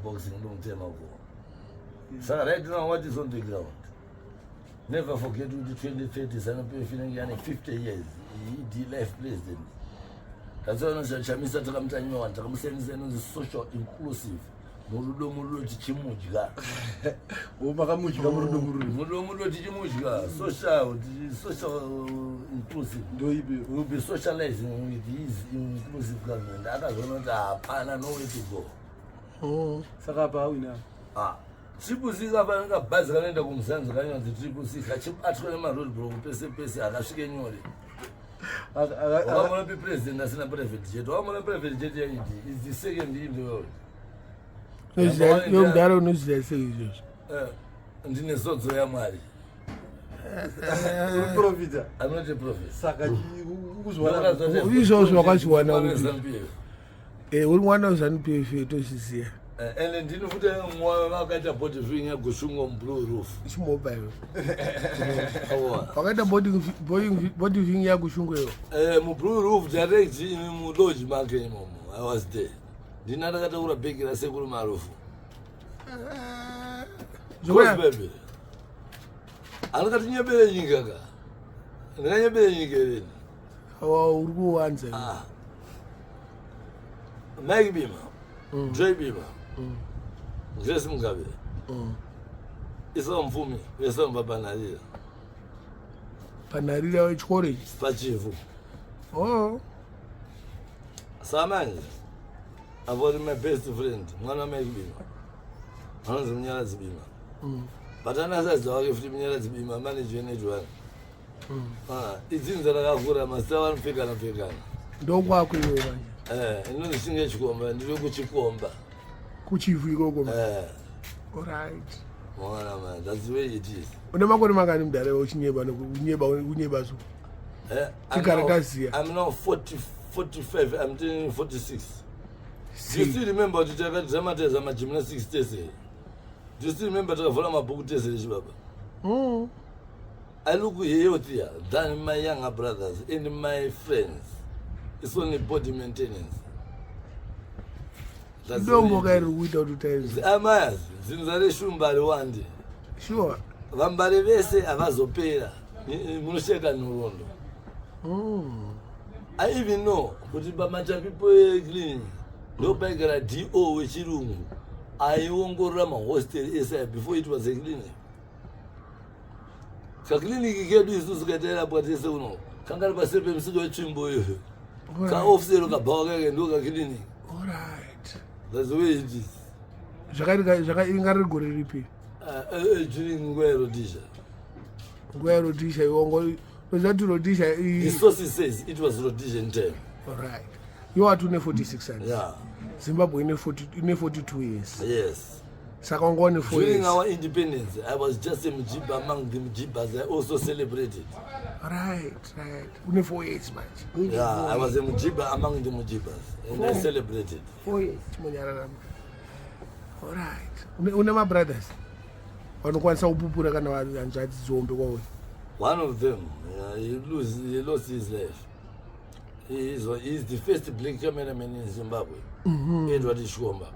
Boxing ndomutema ko. Saka right now what is on the ground, never forget kuti 2030 ZANU PF inenge yane 50 years, ED life president. That's why Chamisa takamuta nyowani, takamusiyanisa inonzi social inclusive, murudo murudo tichimudya. Makamudya murudo murudo? Murudo murudo tichimudya, social inclusive. Ndoipi? Will be socializing with his inclusive government. Akazoona kuti hapana, no way to go. Saka apa awina? Ah, Triple C kafanira bhazi kanoenda kuMuzanzi kanonzi Triple C, kachibatwa nemaroad block pese pese, akasvike nyore. Wakamona pe president asina private jet? Wakamona private jet yaED? Is the second in the world. Yo mudhara, unoziva sei izvozvo? Ndine zodzo yaMwari. Profita. I'm not a prophet. Saka ukuzviwana? Izvozvo wakazviwana kuti? Uri mwana weZANU PF, tozviziva. Ende ndini futi vakaita body viewing yaGushungo muBlue Roof. Chimobile. Awa. Wakaita body viewing yaGushungo iyo? MuBlue Roof direct, mulodge make imomo. I was there. Ndini ndakataura bhegi rasekuru Marufu. Baby, andikatinyebere nyika ka, ndinganyebere nyika ireni? Uri kuwanza. Ah. Mike Bima, Joy Bima, Grace Mugabe, Isa Mfumi, vese vamva paNharira. PaNharira wechikoro ichi? PaChivhu. Oh. Samanje avori my best friend, mwana Mike Bima anonzi Munyaradzi Bima, but anasaziva wake futi Munyaradzi Bima, manager weNetOne. Idzinza rakakura, mazita vanopfekana pfekana. Ndokwako iwe manje? Inonzi Chinge Chikomba, ndiri kuChikomba. KuChivhu ikoko? Eh. Alright. Mwana man, that's the way it is. Une makore mangani mudhara, uchinyeba nekunyeba kunyeba so? Tigare taziya. I'm now 40, 45, I'm turning 46. Do you still remember kuti takadramatiza magymnastics tese? Do you still remember takavhura mabhuku tese rechibaba? I look healthier than my younger brothers and my friends. It's only body maintenance. That's the way Dombo it kairi is. kuita kuti utaizi. Amayas, dzinza reshumba riwande. VaMbare vese havazopera. Munosheka nhoroondo. I even know kuti paMachapipo Clinic ndopaigara do wechirungu aiongorora mahostel ese before it was a clinic. Kakliniki kedu isusu katairapwa tese uno kanga ri paseri pemusika wetsvimbo iyoyo, kaofisero kabhawa kake ndo kakliniki. That's the way it is. Zvakaitika inga riri gore ripi? During nguva yeRhodesia. Nguva yeRhodesia iwongo ozati Rhodesia? The source says it was Rhodesian time. Alright, iwe wati une 46 years? Yeah. Zimbabwe ine 40, ine 42 years. Yes. Saka wanga une 4 During years. our independence, I was just a mujiba among the mujibas. I also celebrated. Right, une 4 years manje. Yeah, I was a mujiba among the mujibas and I celebrated. 4 years, chimonyararama. Alright, une mabrothers vanokwanisa kupupura kana hanzvadzi dzihombe kwauri? One of them, he lost his life. He is the first black cameraman in Zimbabwe, Edward Chikomba.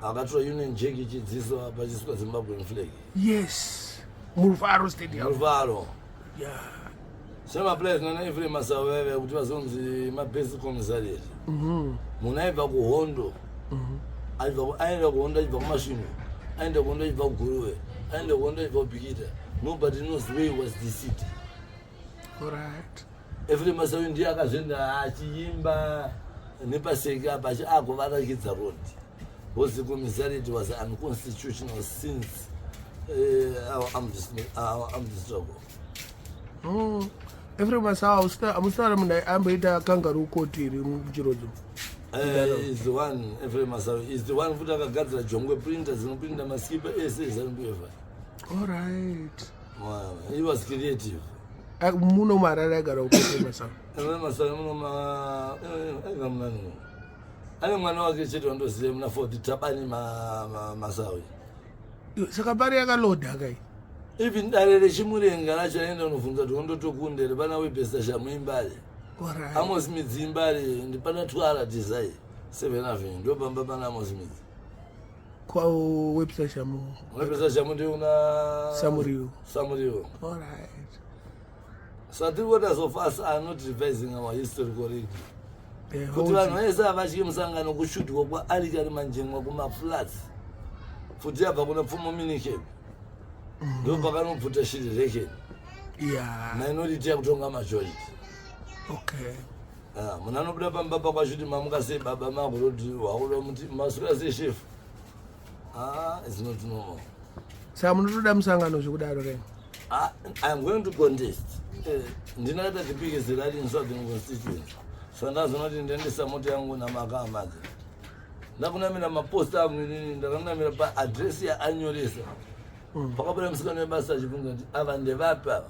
Akatora Union Jack ichidziswa pachiswa Zimbabwean flag. Yes, muRufaro Stadium. Rufaro. Semaplies nana Efrem Masaveve kuti vazonzi mabest commissariat. Munhu aibva kuhondo, aenda kuhondo achibva kuMasvingo, aenda kuhondo achibva kuGuruve, aenda kuhondo achibva kuBhikita. Nobody knows where was the city. Efrem Masawi ndiye akazvienda achiimba nepaseke apa agovarakidza road, because the commissariat was unconstitutional since our armed struggle. Efrem Masawa, hamusitaura munhu amboita kangaroo court iri muChirodzo? Is the one. Efrem Masawi is the one futi akagadzira Jongwe printer dzinoprinta maskipa ese eZANU PF. Wow, he was creative. Muno muHarare agara kuEfrem Masawa? Efrem Masawi muno aiva munani, ane mwana wake chete wandoziva muna 40, Tabani Masawi. Saka pari yakalodha kai? Even dare reChimurenga racho aenda unobvunza kuti ondotokundere pana Webester Shamuimbare, Amos Midzimbare, ndipana Twara Desai, 7 Avenue, ndopamba pana Amos Midzi. Webster Shamu. Webster Shamu ndiuna Samuriwo. Samuriwo. All right. So three quarters of us are not revising our history correctly. Eh, kuti vanhu vese havatyi musangano kushudwa kwaAlick Manjengwa kumaflats, futi yabva kuna Pfumo minicab, ndo pakanobvuta shiri rekeni. Minority yakutonga majority. Ah, munhu anobuda pamba pakwashuti, "Mamuka sei baba?" Makuroti wakuda muti, "Maswera sei shefu?" Ah, it's not normal. Saka munotoda musangano zvekudaro re? Ah, I'm going to contest. Ndinoita the biggest rally in Southern constituency. So ndazoona kuti ndiendesa mota yangu namakahamadza, ndakunamira maposta angu inini, ndakanamira paaddress yaanyoresa. Pakabuda musikana webasa achibvunza kuti, "Ava ndevapi ava?"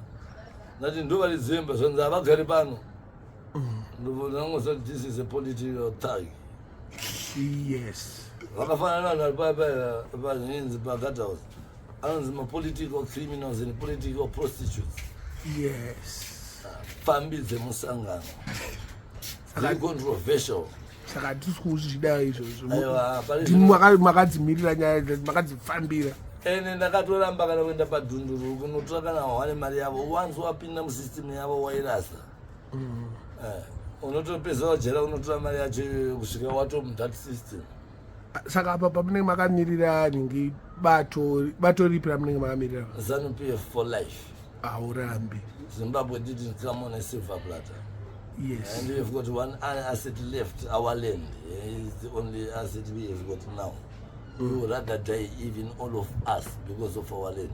Ndati, "Ndo dzemba." Zvanzi, "Havagari pano." Ndangosati, "This is a political thug." Vakafanana vanhu vari pazvinzi paGuardhouse, anonzi mapolitical criminals and political prostitutes. Pfambi dzemusangano dziri controversial. Saka hatisi kuzvida izvozvo. Aiwa, pari Ndimi makadzimirira nyaya idzi, makadzifambira. Ene ndakatoramba kana kuenda padhunduru kunotora kana wane mari yavo. Once wapinda musystem yavo, wairasa. Unotopedza wajera, unotora mari yacho iyoyo kusvika wato muthat system. Saka apa pamunenge makamirira nhingi, bato ripi ramunenge makamirira? ZANU PF for life. Haurambi. Zimbabwe didn't come on a silver platter. And we've got one asset left, our land is the only asset we have got now. We would rather die, even all of us, because of our land.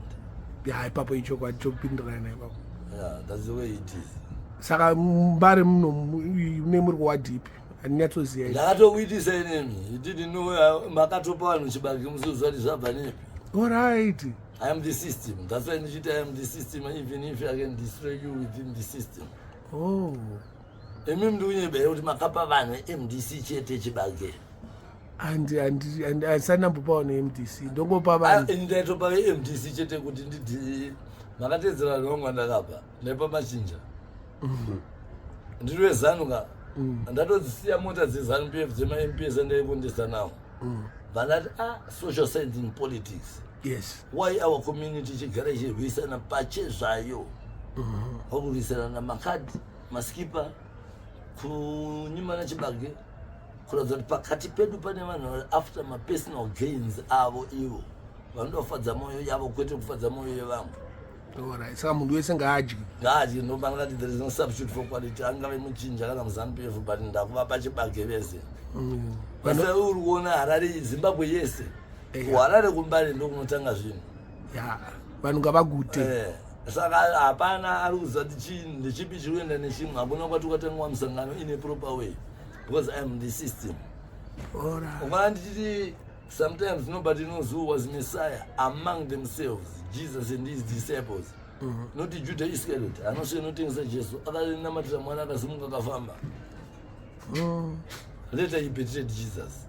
Ya, ipapo ichokwadi chopindirana ipapo. Yeah, that's the way it is. Saka Mbare muno mune muri kuwadhipi? Handinyatsoziva izvi. Ndakatokuitisa inemi. You didn't know makatopa vanhu chibage musiuziva kuti zvabva nepi. Alright. I am the system. That's why ndichiti I am the system, even if I can destroy you within the system. Oh. Imi ndikunyebere kuti makapa vanhu MDC chete chibage. Handisati ndambopawo neMDC, ndongopa vanhu. Ah, ndaitopa veMDC chete kuti ndidi makatedzera vanhu vangu vandakapa. Ndaipa machinja. Ndiri weZANU ka. Ndatodzisiya mota dzeZANU PF dzemaMPs andaikondesa nawo. Vandati, "Ah, social science in politics." Why our community ichigara ichirwisana pachezvayo, vakurwisana namakadhi, maskipa, kunyimana chibage, kuratidza kuti pakati pedu pane vanhu vari after mapersonal gains avo, ivo vanoda kufadza mwoyo yavo kwete kufadza mwoyo yevamwe. Alright, saka munhu wese ngaadye. Ngaadye. Ndopanakati there is no substitute for quality, angave muchinja kana muZANU PF, but ndakuvapa chibage vese. Basa uri kuona Harare, Zimbabwe yese, kuHarare, kuMbare ndokunotanga zvinhu. Ya, vanhu ngavagute. Saka hapana ari kuziva kuti chii ndechipi chiri kuenda nechimwe. Hakuna kwati kwatangwa musangano in a proper way, because I am the system. Ukaona ndichiti sometimes nobody knows who was Messiah among themselves, Jesus and his disciples, not Judah Iscariot anosvika notengesa Jesu, akanamatira mwana, akasimuka, akafamba. Later he betrayed Jesus.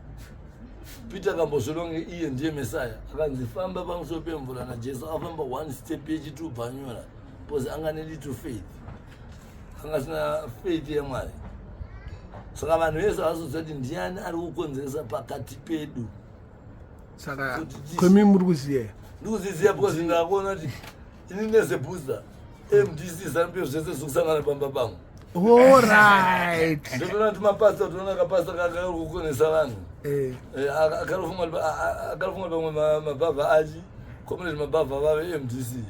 Peter akambozvironge iye ndiye Messiah, akanzi, "Famba pamusoro pemvura," naJesu. Afamba one step yechitubva anyora, because anga nelittle faith, anga asina faith yeMwari. Saka vanhu vese vazoziva kuti ndiani ari kukonzeresa pakati pedu. Saka kwemi muri kuziva? Ndikuziziva because ndakuona kuti ini nezebhuza MDC, ZANU PF, zvese zviri kusangana pamba pangu. Ndotoona kuti mapasta, toona kapasta kakari kukonesa vanhu. Akarifunga kuti pamwe mabhavha achi Comrade Mabhavha vave MDC,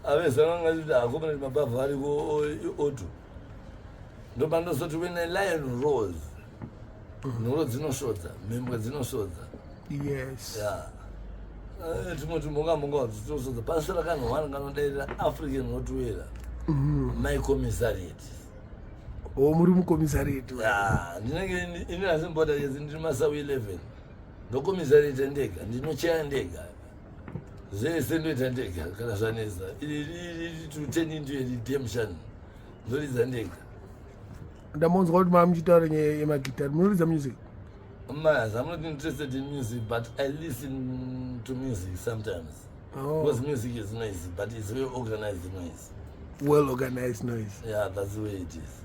avezana ngati aComrade Mabhavha ariko oto. Ndopandozoti when a lion roars, nhoro dzinosvodza, mhembwe dzinosvodza. Ya. Tumwe tumhunga mhunga dzitosvodza pasira kanhu one kanodairira, African rottweiler, my commissariat. O, muri mucommissariat? Ya, ndinenge ini hasimboda yezi, ndiri masawi 11, ndocommissariat ndega, ndinocheya ndega, zvese ndoita ndega. Kana zvanetsa to turn into a redemption, ndoridza ndega. Ndamonzwa kuti maa muchitaura nyaya yemagitari, munoridza music? Mas I'm not interested in music, but I listen to music sometimes. Because music is noise, but it's well organized noise. Well organized noise. Yeah, that's the way it is.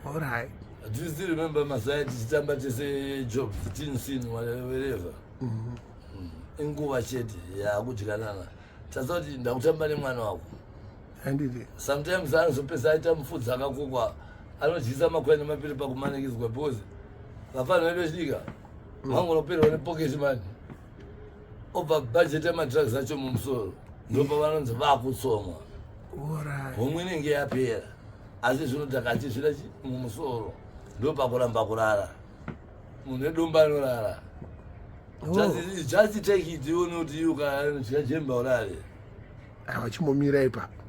Alright. Do you still remember mazuva tichitamba tese jobs, teen scene, wherever? Inguva chete yakudyanana. Tasa kuti ndakutamba nemwana wako. Handiti. Sometimes anozopesa aita mufudzi akakokwa anodyisa makwai nemapiri pakumanikidzwa because vafana vedu vechidika vangonoperwa nepocket money obva budget yemadrugs acho mumusoro ndopavanonzi vakutsomwa. Alright. Homwe inenge yapera asi zvinodhaka achizvira mumusoro ndopakuramba kurara munhu edomba anorara. Oh. Just take it ione kuti iwe ukanodya jemba urare. Aiwa, chimbomira ipapo.